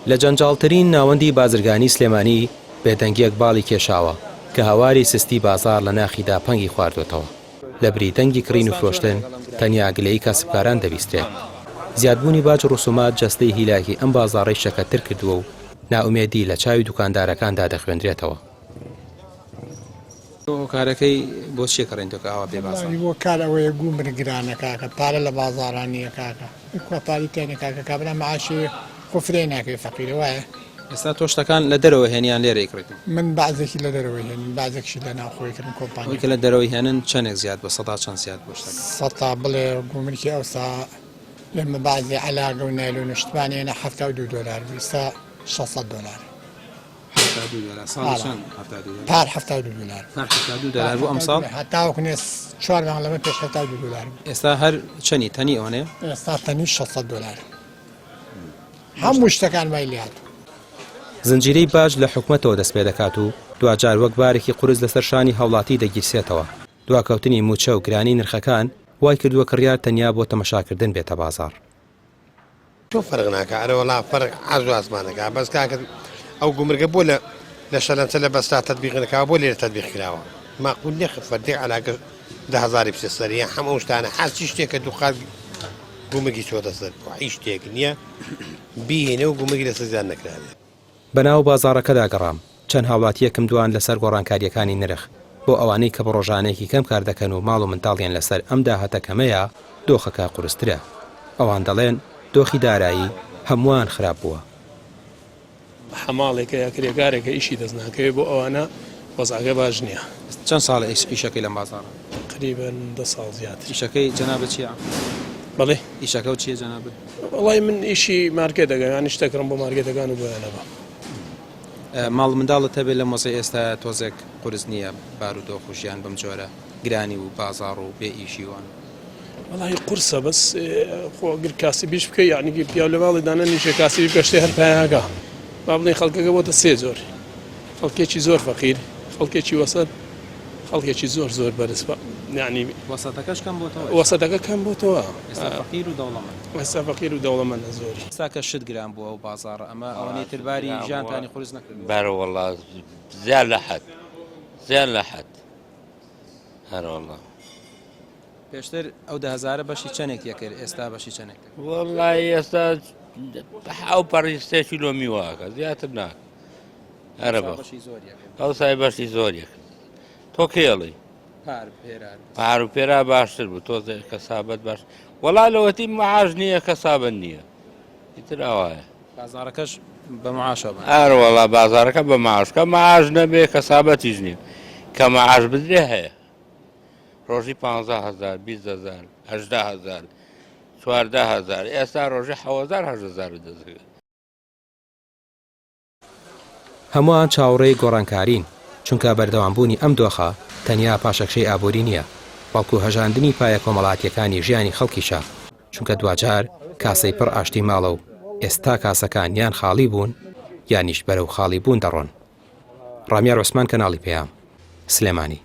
لە جەنجاڵترین ناوەندی بازرگانی سلێمانی بێدەنگییەک باڵی کێشاوە کە هاواری سستی بازاڕ لە ناخیدا پەنگی خواردۆتەوە. لە بری دەنگی کڕین و فرۆشتن تەنیا گلەیی کاسبکاران دەبیسترێت. زیادبوونی باج و ڕسومات جەستەی هیلاکی ئەم بازاڕەی شەکەتتر کردووە و نائومێدی لە چاوی دوکاندارەکاندا دەخوێندرێتەوە. هۆکارەکەی بۆ چیە کە ڕێنتۆکە ئاوا بێ بازاڕ؟ وەڵاهی هۆکار ئەوەیە گومرگ گرانە کاکە پارە لە بازاڕا نیە کاکە کوا پارەی تیا نیە کاکە کابرا معاشی خۆ فرەی ناکەوێ فەقیرە وایە. ئێستا تۆ شتەکان لە دەرەوە هێنی یان لێرە ئیکڕیت؟ من بەعزێکی لە دەرەوەی هێنم بەعزێکشی لە ناوخۆی کڕم کۆمپانیا. ئەوەی کە لە دەرەوەی هێنن چەنێک زیاد بووە سەدا چەند زیاد بووە شتەکان؟ سەتا بڵێ گومرکی ئەوسا ئێمە بەعزێ عەلاگە و نایلۆن و شتمان هێنا 72 دۆلار بوو ئیستا 600 دۆلارە. 72 دۆلار ساڵی چەند 72 دۆلار؟ پار 72 دۆلار. پار 72 دۆلار بوو ئەمساڵ؟ هەتاوەکو نێس چوار مانگ لەمە پێش 72 دۆلار بوو. ئێستا هەر چەنی تەنی ئەوەنەیە؟ ئێستا تەنی 600 دۆلارە. هەموو شتەکان وای لێهاتوو. زنجیرەی باج لە حکومەتەوە دەستپێدەکات و دواجار وەک بارێکی قورس لەسەر شانی هاوڵاتی دەگیرسێتەوە، دواکەوتنی مووچە و گرانی نرخەکان وایکردووە کڕیار تەنیا بۆ تەمەشاکردن بێتە بازاڕ. تۆ فەرق ناکا ئەرەوەڵا فەرق عەرز و ئاسمانە کا بەس کاکە ئەو گومرگە بۆ لە لە شەلەمچە لە بەسرا تەتبیق نەکراوە بۆ لێرە تەتبیق کراوە ماقول نیە فەردێک عەلاگە دە هەزاری بچێ سەر یان هەم ئەو شتانە هەرچی شتێکە دووقات گومرگی چۆتە سەر هیچ شتێک نییە بیهێنێ و گومرگی لەسەر زیاد نەکرابێ. بەناو بازاڕەکەدا گەڕام، چەند هاوڵاتییەکم دوان لەسەر گۆڕانکارییەکانی نرخ، بۆ ئەوانەی کە بە ڕۆژانەیەکی کەم کار دەکەن و ماڵ و منداڵیان لەسەر ئەم داهاتە کەمەیە، دۆخەکە قورسترە. ئەوان دەڵێن، دۆخی دارایی هەمووان خراپ بووە. حەماڵێکە یا کرێکارێکە ئیشی دەست ناکەوێ بۆ ئەوانە وەزعەکە باش نییە. چەند ساڵە ئیشەکەی لەم بازاڕە؟ تەقریبەن دە ساڵ زیاتر. ئیشەکەی جەنابت چییە؟ بەڵێ؟ ئیشەکەو چییە جەنابت؟ وەڵای من ئیشی مارکێت دەکەم یانی شت دەکڕم بۆ مارکێتەکان و بۆیان ئەبەم. ماڵ منداڵت هەبێ لەم وەزعەی ئێستایا تۆزێک قورس نییە بارودۆخ و ژیان بەم جۆرە گرانی و بازاڕ و بێ ئیشی وان؟ وەڵاهی قورسە بەس خۆ ئەگەر کاسبیش بکەی یعنی پیاو لە ماڵی دانەنیشێ کاسبی بکە شتێ هەر پایاکە با بڵێین خەڵکەکە بۆتە سێ جۆر خەڵکێکی زۆر فەقیر خەڵکێکی وەسەت خەڵکێکی زۆر زۆر بەرز یعنی وەسەتەکەش کەم بۆتەوە وەسەتەکە کەم بۆتەوە ئێستا فەقیر و دەوڵەمەند ئێستا فەقیر و دەوڵەمەندە زۆری ئێستا کە شت گران بووە و بازاڕە ئەمە ئەوەنەی تر باری ژیانتانی قورس نەکردووە بەرە وەڵا زیاد لە حەد زیاد لە حەد هەرەوەڵا پێشتر ئەو دە هەزارە بەشی چەنێک یەکرد ئێستا بەشی چەنێک دەکات؟ وەڵی ئێستا ئەو پەڕی سێ کیلۆ میوەکە زیاتر ناکە ئەرە بە بەشی زۆر یەکرد ئەو سای بەشی زۆر یەکرد تۆ کێڵی پار پێرار پار و پێرا باشتر بوو تۆزێ کەسابەت باش وەڵا لەوەتی معاش نییە کەسابەت نییە ئیتر ئاوایە بازاڕەکەش بە معاشەوە بەن. ئەرە وەڵا بازاڕەکە بە معاش کە معاش نەبێ کەسابەتیش نییە کە معاش بدرێ هەیە ڕۆژی 15 هەزار 20 هەزار 18 هەزار 14 هەزار ئێستا ڕۆژی 7 هەزار 8 هەزار دەستەکەوێت. هەمووان چاوەڕێی گۆڕانکارین، چونکە بەردەوامبوونی ئەم دۆخە تەنیا پاشەکشەی ئابووری نییە، بەڵکو هەژاندنی پایە کۆمەڵاتییەکانی ژیانی خەڵکیشە، چونکە دواجار کاسەی پڕ ئاشتی ماڵە و ئێستا کاسەکان یان خاڵی بوون یانیش بەرەو خاڵی بوون دەڕۆن. ڕامیار عوسمان کەناڵی پەیام، سلێمانی.